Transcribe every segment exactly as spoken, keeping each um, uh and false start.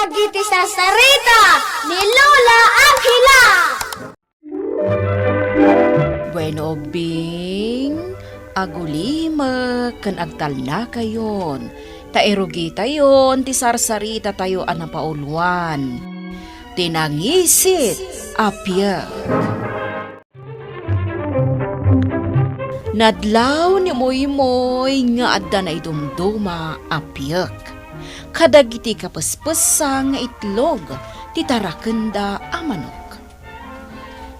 Dagiti sarsarita ni Lola Angela. Bueno, Bing, agulimek ken agtalnakayon, ta irugitayon ti sarsarita tayo a napauluan, ti nangisit a piek. Nadlaw ni Moymoy nga adda naidumduma a piek kadagiti kapespessa nga itlog ti tarakenda a manok.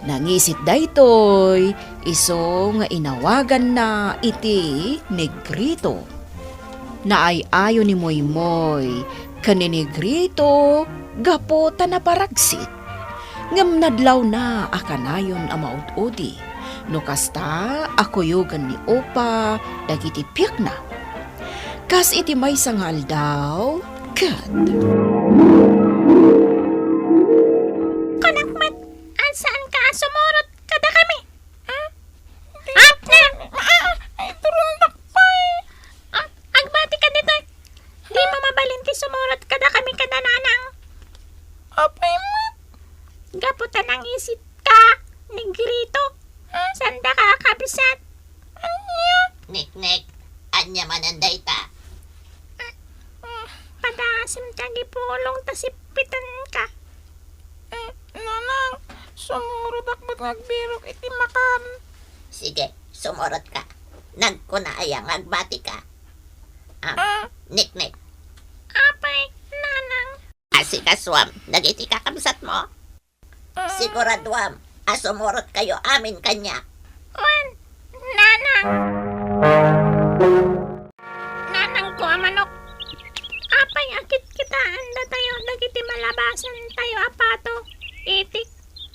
Nangisit daytoy isu nga inawaganna iti Negrito. Naay-ayo ni Moymoy ken ni Negrito gapu ta naparagsit. Ngem nadlawna a kanayon a maud-udi no kasta a kuyogen ni Upa dagiti piekna. Kas iti maysa nga aldaw, ket Kunak met, a, saanka a sumurot kadakami? Hmm? Di, ah, na, ah, ay, turundak pay. Ah, agbati ka ditoy. Di mo mabalin ti sumurot kadakami kada nanang. Apay met? Gapu ta nangisit ka, Negrito. Hmm? Saan daka a kabsat? Ania? Niknik, ania manen dayta? Padaasim ti agipulong ta sippitanka. Eh, nanang, sumurotak met nga agbirok iti makan. Sige, sumurotka. Nagkuna aya nga agbatika? Ah, ah. Niknik. Apay, nanang. Asikasuam dagiti kakabsatmo. Siguraduam a sumurotkayo amin kaniak. Wen, nanang. Nanangko a manok. Apay a kitkitaen datayo dagiti malabasan tayo a pato, itik,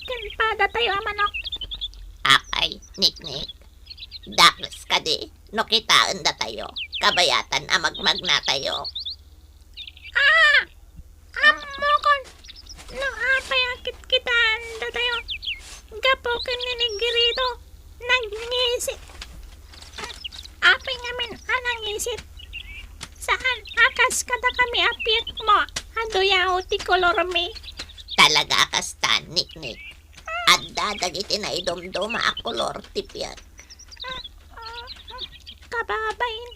ken pada tayo a manok? Apay, Niknik. Dakes kadi no kitaen datayo, kabayatan a magmagna tayo. Ah! Ammokon no apay a kitkitaen datayo gapu ken ni Negrito, nangisit. Apay ngamin a nangisit? Saan a kas kadakami a piekmo a duyaw ti kolormi? Talaga a kasta, Niknik. Adda dagiti naidumduma a kolor ti piek. Kababain,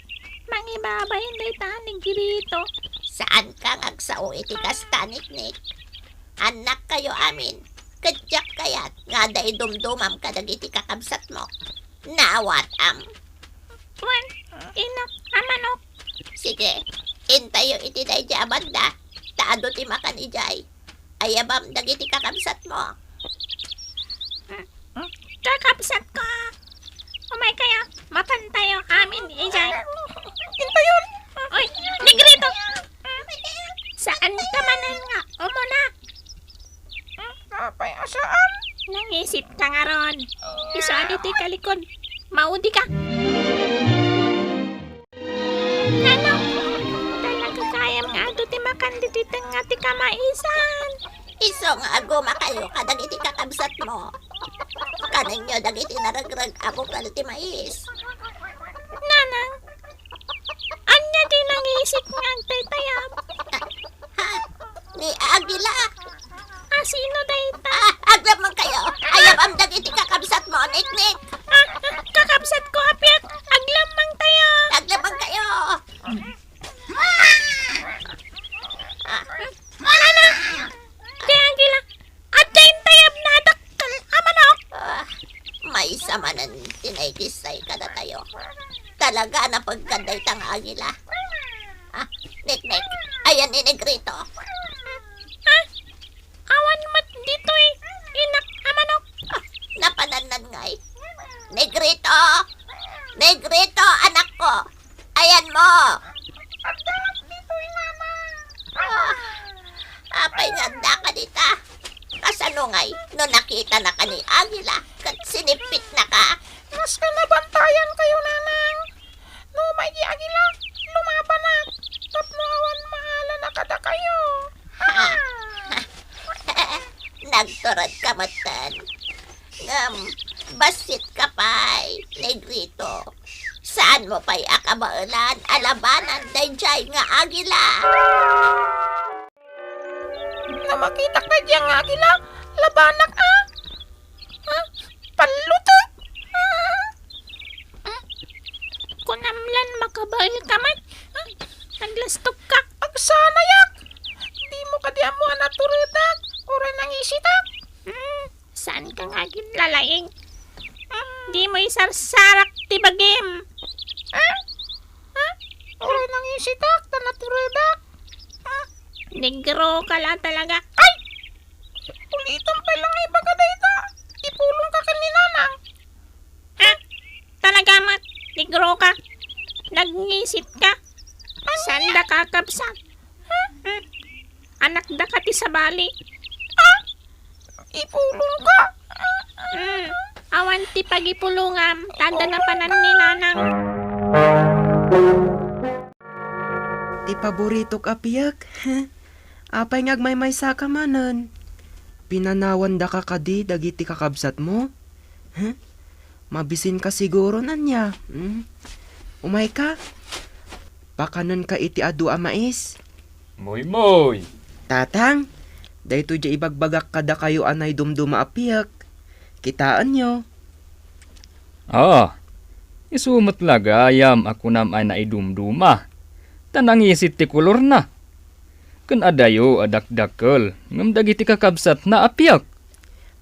mangibabain dayta a Negrito. Saanka nga agsao iti kasta, Niknik. Annakkayo amin, ket diak kayat nga adda idumdumam kadagiti kakabsatmo. Naawatam. Wen, innak a manok. Sige, intayo iti daydiay a banda, ta adu ti makan idiay. Ayabam dagiti kakabsatmo. Kakabsatko, umaykayo, mapantayo amin idiay. Intayon. Oy, Negrito! Saanka manen nga umuna? Apay a saan? Nangisipka ngarud. Isu a ditoy kalikod. Maudika. Nano? Talaga gayam nga adu ti makan ditoy tengnga ti kamaisan. Isu nga agumakayo kadagiti kakabsatmo. Kanenyo dagiti naregreg a bukel ti mais. Nanang, ania ti nangisit nga agtaytayab? Ha? Ni Agila? A, sino dayta? Ah, aglemmengkayo. Ayabam dagiti kakabsatmo, Niknik. Ah, ah, kakabsatko a piek, aglemmengtayo. Aglemmengkayo. Ah. Nana, di Agila, adda intayab nga dakkel a manok. Ah, maysa manen ti naikissay kadatayo. Talaga a napegka dayta nga Agila. Ah, Niknik, ayan ni Negrito. Ah, awan met ditoy, innak a manok. Ah, napanannan ngay. Negrito! Negrito, anakko! Ayanmo! Adda ditoy, Nana. Ah, apay nga addaka dita? Kasano ngay no nakitanaka ni Agila ket sinippitnaka? Maski nabantayankayo, Nanang. No umay di Agila, lumabanak tapno awan maalana kadakayo. Ha? Nagturedka metten. Ngem, bassitka pay, Negrito. Saanmo pay a kabaelan a labanan daydiay nga Agila. No makitak daydiay nga agila, labanak a. Ah, pallutek. Ah. Ah. Kunam lan makabaelka met. Ah, naglastok ka. Agsanayak. Dimo kadi ammo a naturedak, uray nangisitak. Hmm, saan ka nga aginlalaing? Hmm, dimo isarsarak ti bagim. Ah? Ah? Uray nangisitak, ta naturedak. Ah? Negro ka la talaga. Ay! Ulitom pay la nga ibaga dayta. Ipulongka ken ni Nanang. Ha? Talaga met, negro ka? Nagngisit ka? Saan da kakabsat? Ha? Hmm. Anak da ka ti sabali. Ha? Ipulongka? Hmm. Awan ti pagipulongam, ta adda napanan ni Nanang. Ti paboritok a piek. Apay nga agmaymaysaka manen? Pinanawandaka kadi dagiti kakabsatmo? Huh? Mabisinka siguron ania? Hmm? Umayka? Pakanenka iti adu a mais. Moymoy! Tatang, daytoy diay ibagbagak kadakayo a naidumduma a piek. Kitaenyo. Ah, isu met la gayam a kunam a naidumduma, ta nangisit ti kolorna. Ken adayo a dakdakkel ngem dagiti kakabsatna a piek.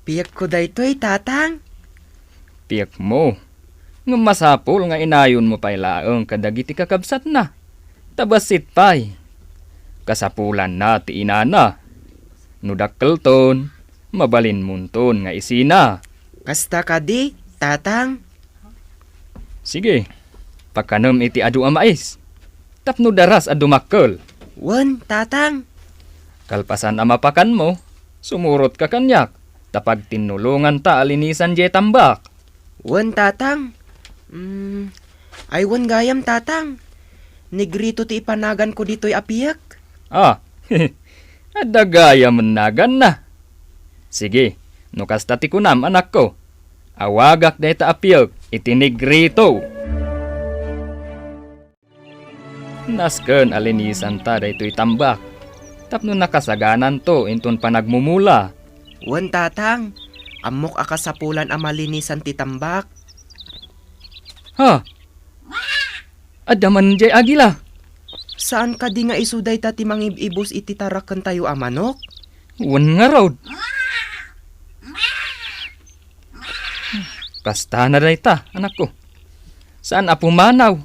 Piekko daytoy, Tatang. Piekmo, ngem masapul nga inayonmo pay laeng kadagiti kakabsatna, ta bassit pay. Kasapulanna ti inana. No dakkelton, mabalinmonton nga isina. Kasta kadi, Tatang? Sige, pakanem iti adu a mais, tapno daras a dumakkel. Wen, Tatang. Kalpasan a mapakanmo, sumurotka kaniak, ta pagtinnulonganta a linisan diay tambak. Wen, Tatang. Mm, ay, wen gayam, Tatang. Negrito ti ipanaganko ditoy a piek. Ah, adda gayam naganna. Sige, no kasta ti kunam, anakko, awagak dayta a piek iti Negrito. Nasken a linisanta daytoy tambak tapno nakasagananto inton panagmumula. Wen, Tatang, ammok a kasapulan a malinisan ti tambak. Ha? Adda man diay agila? Saan kadi nga isu dayta ti mangib-ibus iti tarakentayo a manok? Wen ngarud. Kastana dayta, anakko. Saan a pumanaw.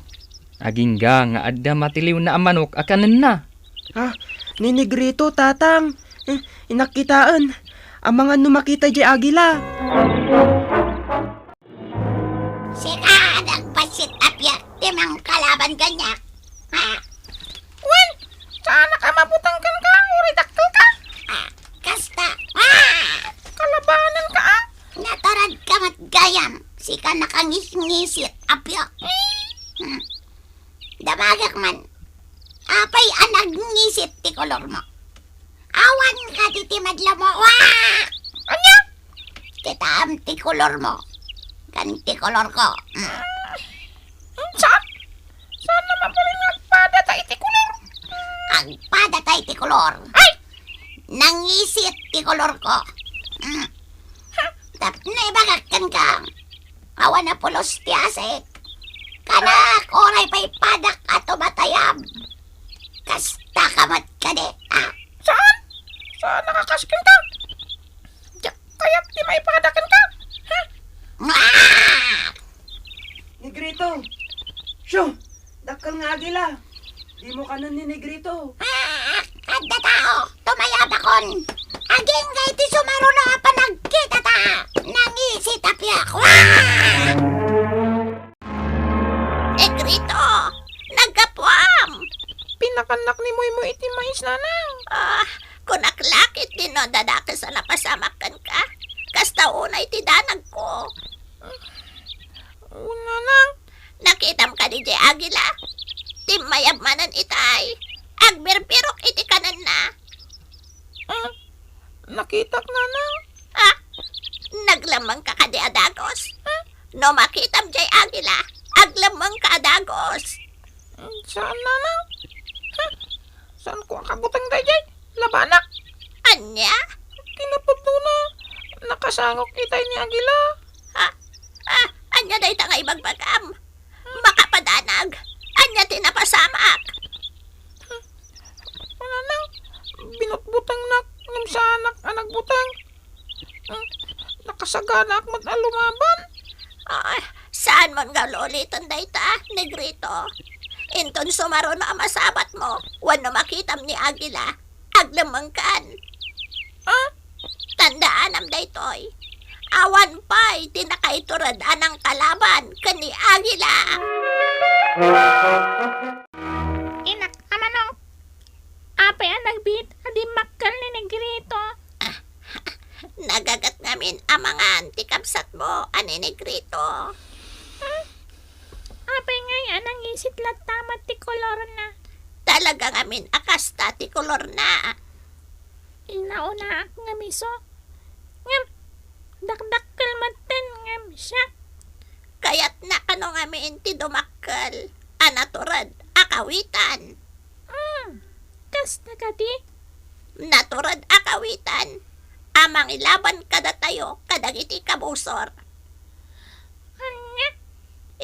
Agingga nga adda matiliwna a manok a kanenna. Ah, ni Negrito, Tatang. Eh, innak kitaen. Amangan no makita diay agila. Sika, nagbassit a piek ti mangkalaban kaniak. Ha? Wen, saanak a mabuteng kenka, uray dakkelka. Ah, kasta. Ah! Kalabanenka, ah. Naturedka met gayam, sika nakangisngisit a piek. Hmm. Damagek man. Apay a nagngisit ti kolormo? Awan kadi ti madlawmo. Wa! Ania? Kitaem ti kolormo. Ken ti kolorko. Mm. Saan? Saan a mabalin nga agpadata iti kolor? Agpadata iti kolor. Ay! Nangisit ti kolorko. Mm. Ha? Tapno ibagak kenka. Awan a pulos ti asik. Kanak, uray pay padak a tumatayab. Kasta ka met kadi, ah? Saan? Saan a kakas kenka? Diak kayat ti maipada kenka. Ha? Ah! Negrito! Shoo! Dakkel nga agila! Dimo kanen ni Negrito. Ah, adda tao, tumayabakon. Agingga iti sumaruno a panagkitata. Nangisit a piek. Wa! Negrito, naggapuam. Pinakannak ni Moymoy iti mais, Nanang. Ah, kunak la ket no adda dakes a napasamak kenka. Kasta unay ti danagko. O, Nanang. Nakitam kadi diay agila? Timmayab manen itay. Agbirbirok iti kanenna. Ah, nakitak, Nanang. Ah, naglemmengka kadi a dagus? Ah? No makitam diay agila, aglemmengka a dagus. Saan, Nanang. Ha? Saanko a kabuteng daydiay? Labanak. Ay, Ania? Kinapudnona, nakasangok itay ni Agila. Ha? Ah, ania dayta nga ibagbagam? Makapadanag, ania ti napasamak? Wala nang binutbutengnak ngem saanak a nagbuteng. Hmm, nakasaganaak met a lumaban. Ay, saan mon nga uli-uliten dayta, Negrito? Inton sumaruno a masabatmo, wenno makitam ni Agila, aglemmengkan. Ah? Tandaanam daytoy. Awan pay ti nakaitured a nangkalaban ken ni Agila. Inak a manok, apay a nagbiit a dimmakkel ni Negrito? Nagagat ngamin a mangan ti kabsatmo a ni Negrito. Hmm? Apay ngay a nangisit latta met ti kolorna? Talaga ngamin a kasta ti kolorna. Innaonaak ngem isu. Ngem, dakdakkel metten ngem siak. Kayatna kano ngamin ti dumakkel a natured a kawitan? Hmm, kasta kadi? Natured a kawitan a mangilaban kadatayo kadagiti kabusor. Ania?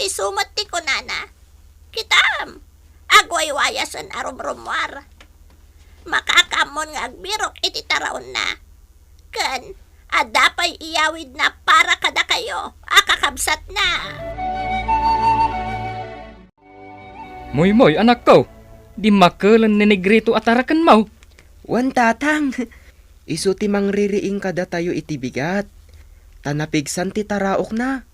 Isu met ti kunana, "Kitam, agwaywayasen a rumrummuar. Makaakammon nga agbirok iti taraonna. Ken adda pay iyawidna para kadakayo a kakabsatna." Moymoy, anakko, dimmakkelen ni Negrito a tarakenmo. Wen, Tatang. Isu ti mangririing kadatayo iti bigat, ta napigsan ti taraokna.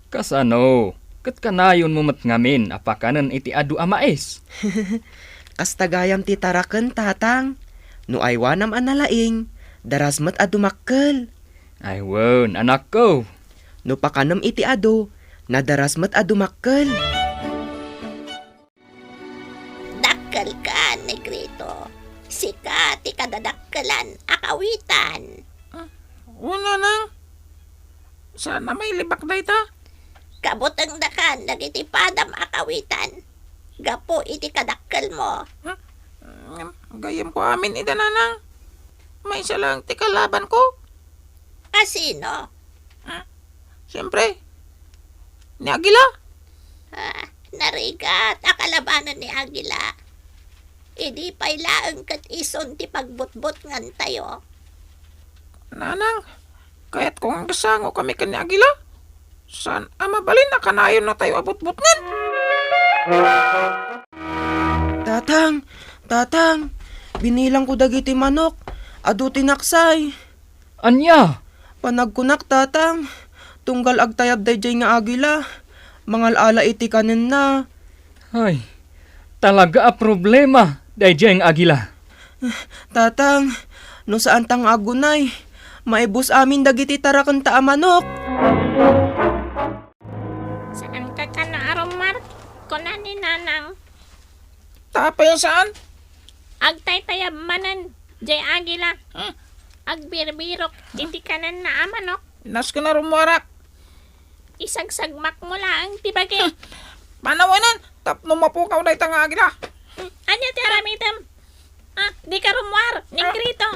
Kasano? Ket kanayonmo met ngamin a pakanen iti adu a mais? Kasta gayam ti taraken, Tatang. No aywanam a nalaing, daras met a dumakkel. Ay wen, anakko. No pakanem iti adu, nadaras met a dumakkel. Dakkelka, Negrito. Sika ti kadadakkelan a kawitan. Ah, wen, Nanang. Saan a mailibak dayta? Kabutengdakan dagiti padam a kawitan gapu iti kadakkelmo. Hmm? Gayyemko amin ida, Nanang. Maysa laeng ti kalabanko. A sino? Ah, siyempre, ni Agila. Ah, narigat a kalabanan ni Agila. Idi pay laeng ket isun ti pagbutbutngantayo. Nanang, kayatko nga agsangokami ken ni Agila. Saan a mabalin a kanayonnatayo a butbutngen? Tatang, Tatang, binilangko dagiti manok. Adu ti naksay. Ania? Panagkunak, Tatang, tunggal agtayab daydiay nga agila, mangal-ala iti kanenna. Ay, talaga a problema daydiay nga agila. Tatang, no saanta nga agunay, maibus amin dagiti tarakenta a manok. Saanka kano a rummuar, kuna ni Nanang. Ta apay a saan? Agtaytayab manen, jay agila. Hmm. Agbirbirok iti kanenna a manok. Nasken a rummuarak. Isagsagmakmo laeng ti bagi. Hmm. Panawanan, tapno mapukaw dayta nga agila. Hmm. Ania ti aramidem? Ah, dika rummuar, Negrito.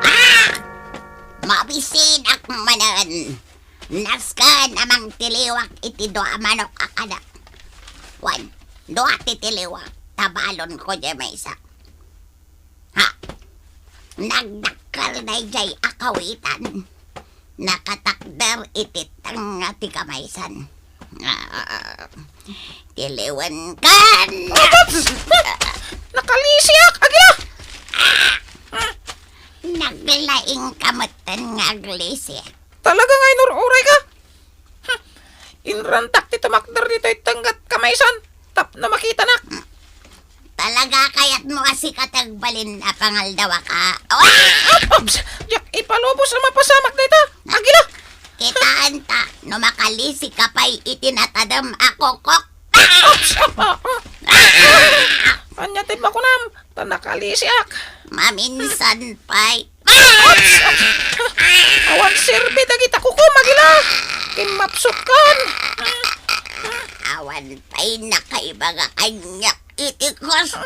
Ah! Mabisinak manen. Nasken a mangtiliwak iti dua a manok a kada. Wen, dua ti tiliwak, ta balonko jay maysa. Ha? Nagdakkel dayjay a kawitan. Nakatakder iti tengnga ti kamaysan. Ah, tiliwenkan! Nakaliisiak, agila! Naglaingka metten nga aglisi. Talaga nga inur-urayka? Hmm. Inrantak ti tumakder ditoy tengngak kamaysan tapno makitanak. Talaga kayatmo a sika ti agbalin a pangaldawaka? Ups! Diak ipalubos a mapasamak dayta. Agila! Kitaenta no makalisika pay iti natadem a kokok. Ups! Ania ti makunam? Ta nakalisiak. Maminsan pay. Awan serbi dagita kukom, agila. Kimmapsutkan. Awan pay nakaiba nga kaniak iti husto.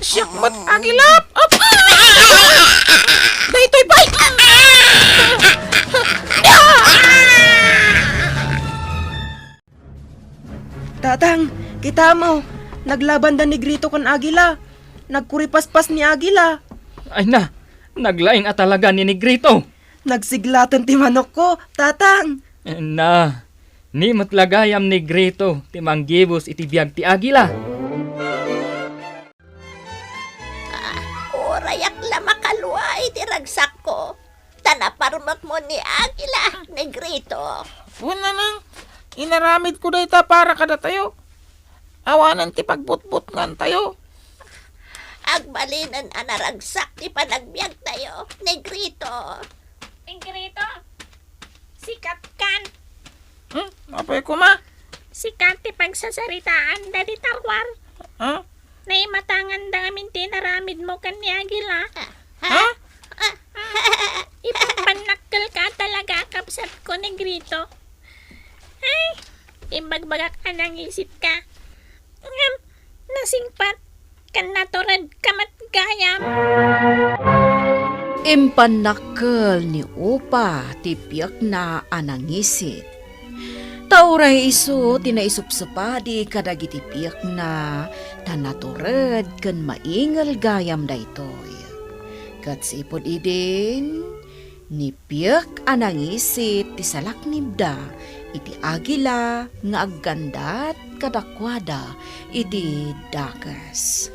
Siak met, Agila. Daytoy pay. Tatang, kitamo, naglaban da Negrito ken Agila. Nagkuripaspas ni Agila. Ay na, naglaing a talaga ni Negrito. Nagsiglaten ti manokko, Tatang. Na, ni met la gayam Negrito ti manggibus iti biag ti Agila. Ah, urayak la makalua iti ragsakko, ta naparmekmo ni Agila, Negrito. Wen, Nanang, inaramidko dayta para kadatayo. Awanen ti pagbutbutngantayo. Agbalinen a naragsak ti panagbiagtayo, Negrito. Negrito, sikatkan. Hmm? Apay koma? Sika ti pagsasaritaan da di Tarwar. Ha? Naimatanganda ngamin ti inaramidmo ken ni Agila. Ha? Ipampannakkelka talaga, kabsatko, Negrito. Ay, imbagbagak a nangisit ka. Ngem, nasingpet ken natured ka met gayam. Impannakkel ni Upa ti piekna a nangisit. Ta uray isu ti naisupsupadi kadagiti piekna, ta natured ken maingel gayam daytoy. Ket sipud idin, ni piek a nangisit ti salaknibda iti Agila nga aggandat kadakuada iti dakes.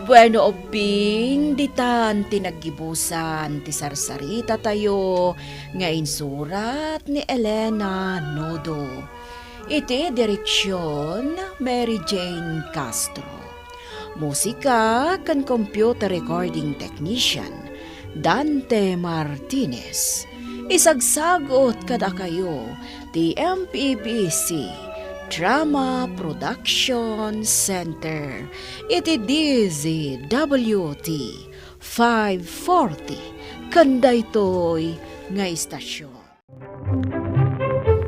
Bueno, ubbing, ditan ti naggibusan ti sarsaritatayo nga insurat ni Elena Nodo. Iti direksion, Mary Jane Castro. Musika ken computer recording technician, Dante Martinez. Isagsagut kadakayo ti M P B C Drama Production Center iti D Z W T five forty ken daytoy nga istasyon.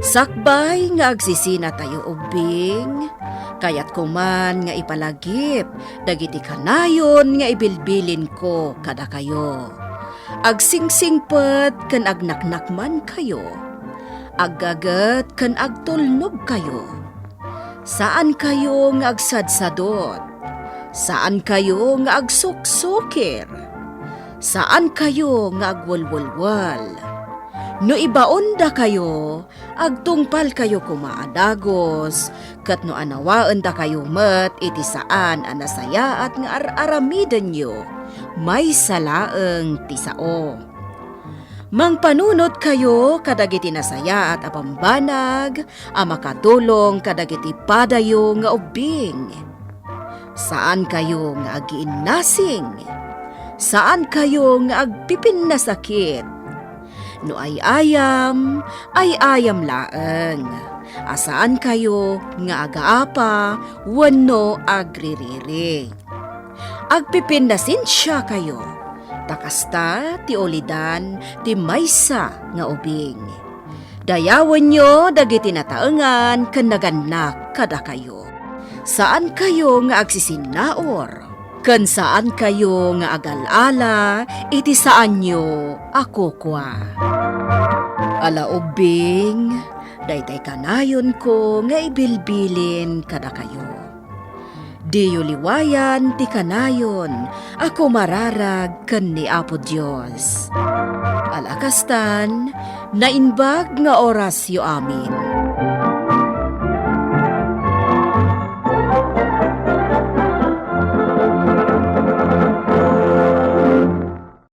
Sakbay nga agsisinatayo ubbing, kayatko man nga ipalagip dagiti kanayon nga ibilbilinko kadakayo. Agsingsingpet ken agnaknakmankayo. Aggaget ken agtulnogkayo. Saankayo nga agsadsadot. Saankayo nga agsuksukir. Saankayo nga agwelwelwel. No ibaondakayo, agtungpalkayo koma a dagus, ket no anawaendakayo met iti saan a nasayaat nga ar-aramidenyo, maysa laeng ti sao. Mangpanunotkayo kadagiti nasayaat a bambanag a makatulong kadagiti padayo nga ubbing. Saankayo nga agiinnasing. Saankayo nga agpipinnasakit. No ay-ayam, ay-ayam laeng. A saankayo nga agaapa wenno agririri. Agpipinnasensiakayo, ta kasta ti ulidan ti maysa nga ubing. Dayawenyo dagiti nataengan ken nagannak kadakayo. Saankayo nga agsisinnaur, ken saankayo nga agal-ala iti saanyo a kukua. Ala ubbing, daytay kanayonko nga ibilbilin kadakayo. Diyo liwayan ti kanayon a kumararag ken ni Apo Dios. Ala kastan, naimbag nga orasyo amin.